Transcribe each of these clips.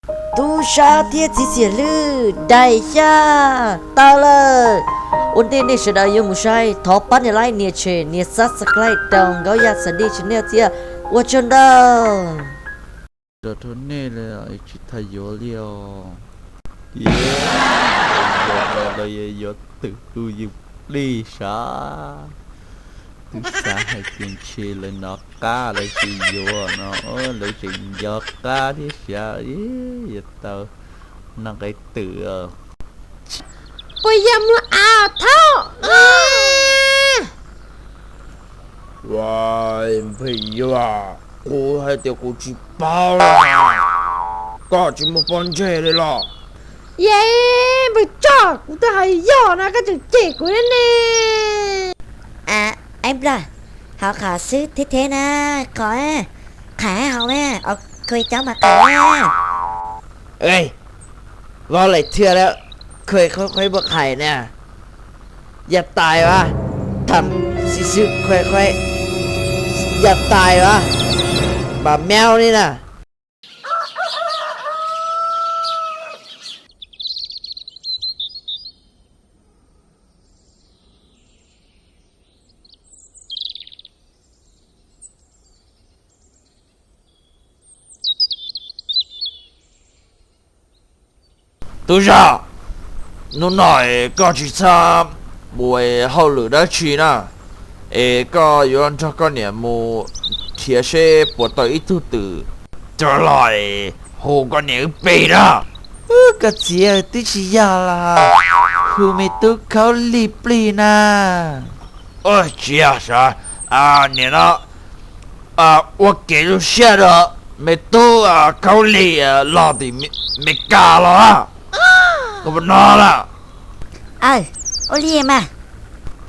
Tub Sab thiab txiv Xiam Hlwb, daim xya tawm lawm. Ua ntej nej sawv daws yuav mus saib, thov pab nias like, nias share, nias subscribe rau Nkauj Yaj Xav Dij channel thiab. Ua tsaug ntau. Los rau nej li tsis tas yuav li os. Yuav, yuav twm tus yus plig sav. Twb xav hais tias ntshe lawv nov qab lawv tsis yuav no, lawv tseem nco qab thiab sav, yuav tau noj nqe twm. Puas yog muaj av thaub? Pheej yuav, kuv hais tias kuv tsis paub, koj tsis muaj pob ntseg li los? Yej, npawg Tsaj, kuv twb hais yog no koj tseem cem kuv thiab ne. Ab, Nplog, hauv qhov xwb thiab thiab na, qhov qhais hauv mas, khuj cov mas qhais. Ej, vau laim thiaj lawm, khuj qhuaib qhuaib puas qhais na. Yaj tais as, tham xib xwb khuj qhuaib, yaj tais as, npam meob li na. Tub Zaj, hnub no es koj tsis txhob mus hauj lwm dab tsi na, es koj yuav nrog koj niam mus nrhiav seb puas tau ib tug twm coj los es hu koj niam wb plig na. Koj txiv, twb tsis yog los, hu me tub Khaub Lig plig na. Tsis yog sav, nim no ua kev zoo siab rau me tub Khaub Lig los tim Meskas los, koj puas hnov lawm? Aw, ua li mas.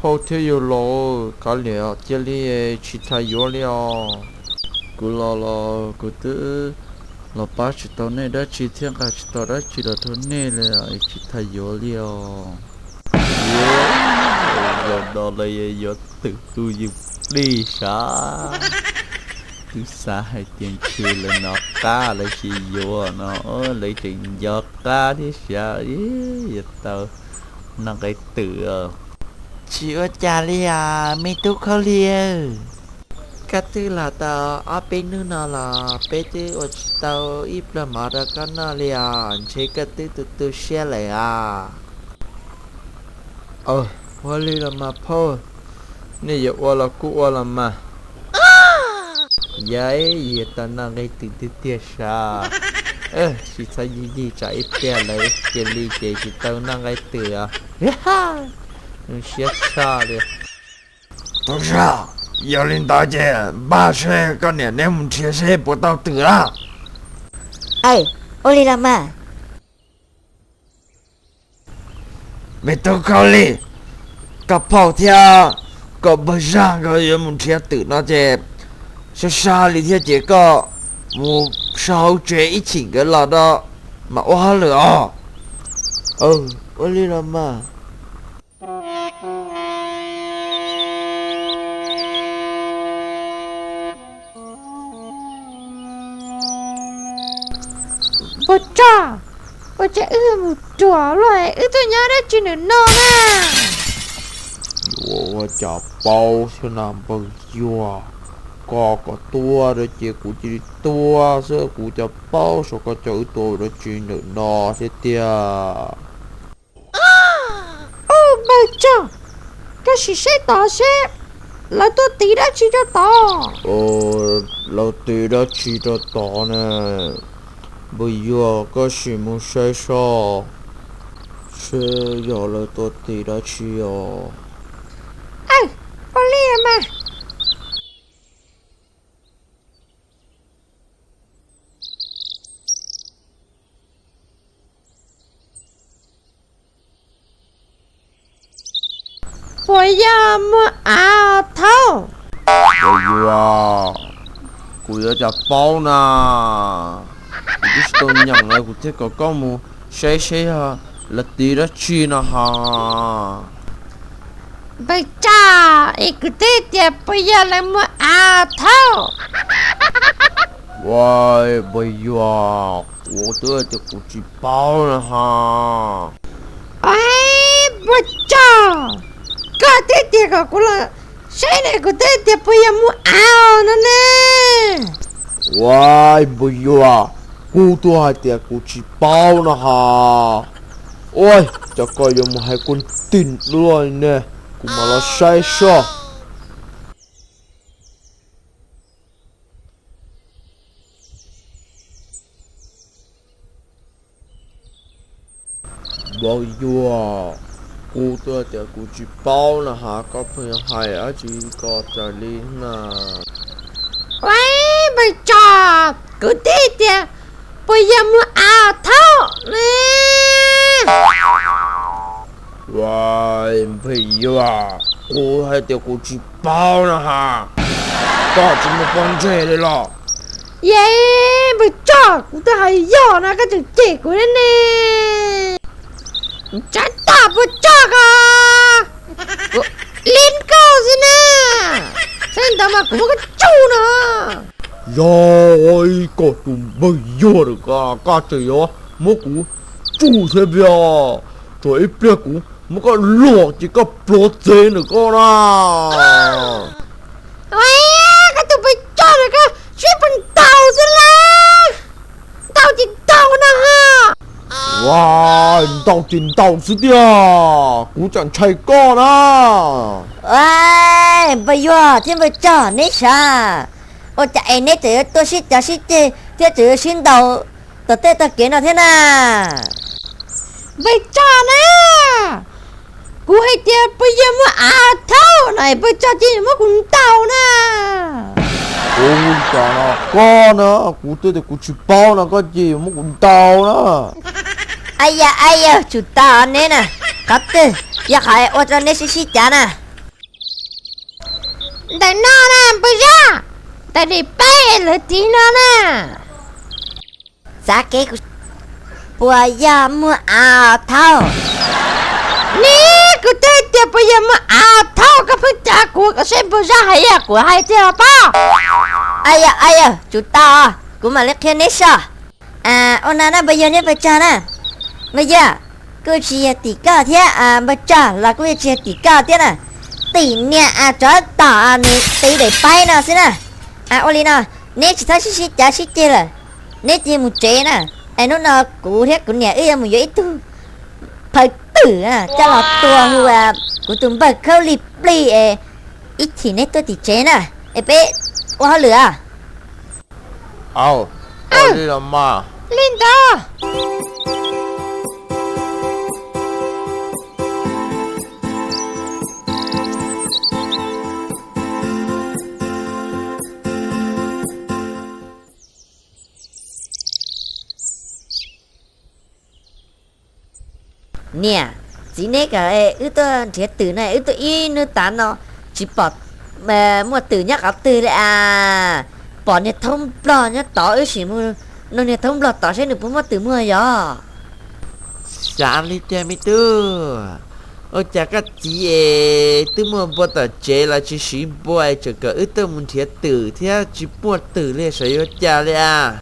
Phauj thiab yawg laus, kav liam, cia li tsis tas yuav li os. Kuv los los kuv twb los pab tsis tau nej dab tsi thiab nqa tsis tau dab tsi los rau nej li, tsis tas yuav li os. Zaum no lawv yuav twm tus yus plig sav. Twb xav hais tias ntshe lawv nov qab lawv tsis yuav no, lawv tseem nco qab thiab sav, yuav tau noj nqe twm. Tsis ua cas li os me tub Khaub Lig. Koj twb los tau ob peb hnub no los peb twb ua tsis tau ib pluag mov rau koj noj li os, ntshe koj twb tu tu siab lawm os. Ua li los mas phauj, nej yuav ua los kuj ua los mas. Yog, yuav tau noj nqe twm tiag tiag sav. Tsis txhob yig yig tsam ib pliag lawv cia li ces tsis tau noj nqe twm os. Zoo siab tshaj li. Tub Zaj, yog li ntawd ces npaj seb koj niam neb mus nrhiav seb puas tau twm lawm. Aw, ua li los mas. Me tub Khaub Lig, koj phauj thiab koj npawg Zaj nkawd yuav mus nrhiav twm no ces sab sab li thiab ces koj mus so hauv tsev ib chim nkawd los rau mam ua hauj lwm os. Ua li los mas. Npawg Tsaj, ua cas wb mus ruam luaj, wb tuaj nyob dab tsi ntawm no na? Yuav ua cas paub thiab na npawg Yuag, koj kom tuaj ces kuv cia li tuaj xwb, kuv cas paub saib koj coj wb tuaj ua dab tsi ntawm no thiab tiag. Npawg Tsaj, koj sim saib tod seb lawv tuaj tiv dab tsi rau tod. Lawv tiv dab tsi rau tod ne? Npawg Yuag, koj sim mus saib seb, seb yog lawv tuaj tiv dab tsi os. Ua li mas. Puas yog muaj av thaub? Npawg Yuag, kuv yuav cas paub na, kuv twb tsis tau nyeem na, kuv thiaj kom koj mus saib seb yog lawv tiv dab tsi no hos. Npawg Tsaj, es kuv twb tias puas yog lawv muaj av thaub. Ua, npawg Yuag, kuv twb tias kuv tsis paub na ha. Npawg Tsog, koj twb tias kom kuv los saib ne, kuv twb tias puas yog muaj av no ne. Ua, npawg Yuag, kuv twb hais tias kuv tsis paub no ha. Ua, cas koj yuav mus hais kuv tig luaj ne, kuv mam los saib soj. Npawg Yuag, kuv twb tias kuv tsis paub no ha, koj pheej hais dab tsi ko raws li na. Ua, npawg Tsog, kuv twb tias puas yog muaj av thaub ne. Ua, npawg Yuag, kuv hais tias kuv tsis paub no ha, koj tsis muaj pob ntseg li los? Yog, npawg Tsog, kuv twb hais yog no koj tseem cem kuv ne. Tsov tom npawg Tsog ko, kuv lim koj xwb na, txheej ntawd mas kuv muab koj tsuj no. Yog koj tus npawg Yuag lawm ko, koj tseem yuav muab kuv tsuj thiab tiag. Tsuas ib pliag kuv muab koj luam ces koj pluav txev ntawm koj na. Koj tus npawg Tsog lawm ko, sib pheej ntaus xwb la, ntaus ces ntaus no ha. Ua, ntaus ces ntaus xwb tiag, kuv tseem ntshai koj na. Npawg Yuag thiab npawg Tsog neb sav, ua cas es neb tseem yuav tuaj sib cav sib ceg thiab tseem yuav sib ntaus tom tej tog kev no thiab na? Npawg Tsog na, kuv hais tias puas yog muaj av thaub no es npawg Tsog cia li muab kuv ntaus na. Ua cas no koj na, kuv twb tias kuv tsis paub no koj cia li muab kuv ntaus na. Aya aya, tsum tau neb na, qhov twg yog qhov ua rau neb sib sib cav na? Ntawm no na npawg Zab, ntawm daim paib lawv tiv no na. Xav kev, puas yog muaj av thaub? Neb, kuv twb tias puas yog muaj av thaub, koj pheej cav kuv, koj saib npawg Zab hais yog kuv hais tiag los pob? Aya aya, tsum tau, kuv mam li qhia neb soj. Ua no na npawg Yuag thiab npawg Tsog na, npawg Yuag kuj tsis yog tim koj thiab, npawg Tsog los kuj tsis yog tim koj thiab na. Tim niam tsov tom nws tiv daim paib no xwb na. Ua li no, neb tsis txhob sib sib cav sib ceg lawm, neb cia li mus tsev na. Es hnub no kuv thiab kuv niam wb yuav mus yuav ib tug phaw twm coj los tua hu kuv tus npawg Khaub Lig Plig es ib chim neb tuaj tim tsev na, es peb ua hauj lwm. Au, ua li los mas. Li ntawd. Niam, txiv, neb kom wb tuaj nrhiav twm na, wb tuaj ib hnub tav no tsis pom muaj twm nyob qhov twg li as. Pom niag thoob nplog nyob tod, wb sim mus nug niag thoob nplog tod saib nws puas muaj twm muag yog. Xav li cas me tub? Ua cas koj txiv es twb muaj npua tom tsev los tsis siv npua es tseem kom wb tuaj mus nrhiav twm thiab tsis muaj twm li, xyov yuav cas li as.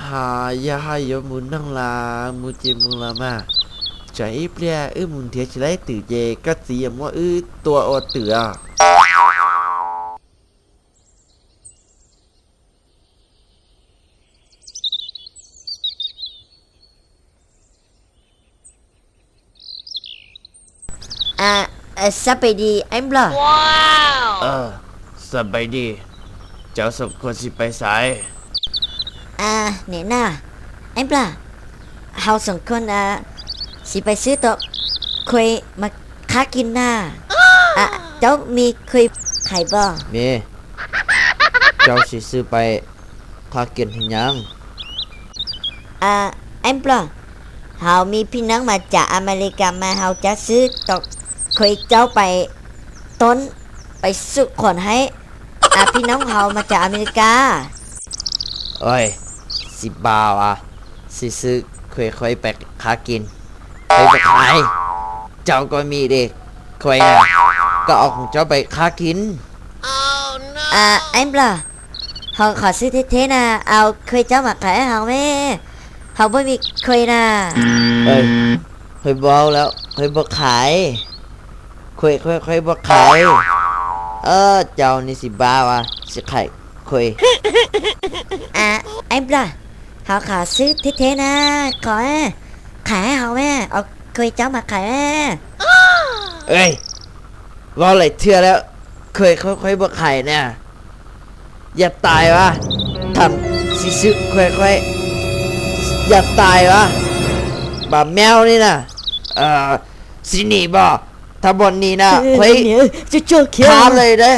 Ha, yog haj yuav mus noog los mus ces mus los mas. Tsam ib pliag wb mus nrhiav tsis laib twm ces koj txiv yuav muab wb tua ua twm os. Xab Pes Dis, Aib Nplog. Xab Pes Dis, cov xoom khuas xis pais xaiv. Nim no, Aib Nplog, hauv xoom khuas xis pais xwb tau khuas mas qhab kis na. Cov me khuas qhais pom me, cov xis xwb pais qhab kis heev nyav. Aib Nplog, hauv me phij neeb mas cas Amelikas mas hauv cov xwb tau khuas cov pais toob, pais xub khuas haib. Phij neeb hauv mas cas Amelikas. Oj, xis pas as, xis xwb khuas khuas pais qhab kis, pais qhais, cov koj me de khuas na, koj au khoom cov pais qhab kis. Aib Nplog, Hauv qhov xwb thiab thiab na, au, khuj cov mas qhais hauv me, hauv npua mi khuj na. Khuj npua lawm, khuj npua qhais, khuj, khuj, khuj npua qhais. Cau ni xi npab as, xi qhais khuj. Ab, nplog, hauv qhov xwb thiab thiab na, qhov, qhais hauv me, au, khuj cov mas qhais. Vau laim thiaj lawm, khuj, khuj, khuj npua qhais na. Yog tais as, tham xi xwb khuj khuj, yog tais as, npam meob li na. Xi nim npog, tham npog nim na, khuj, khav le na.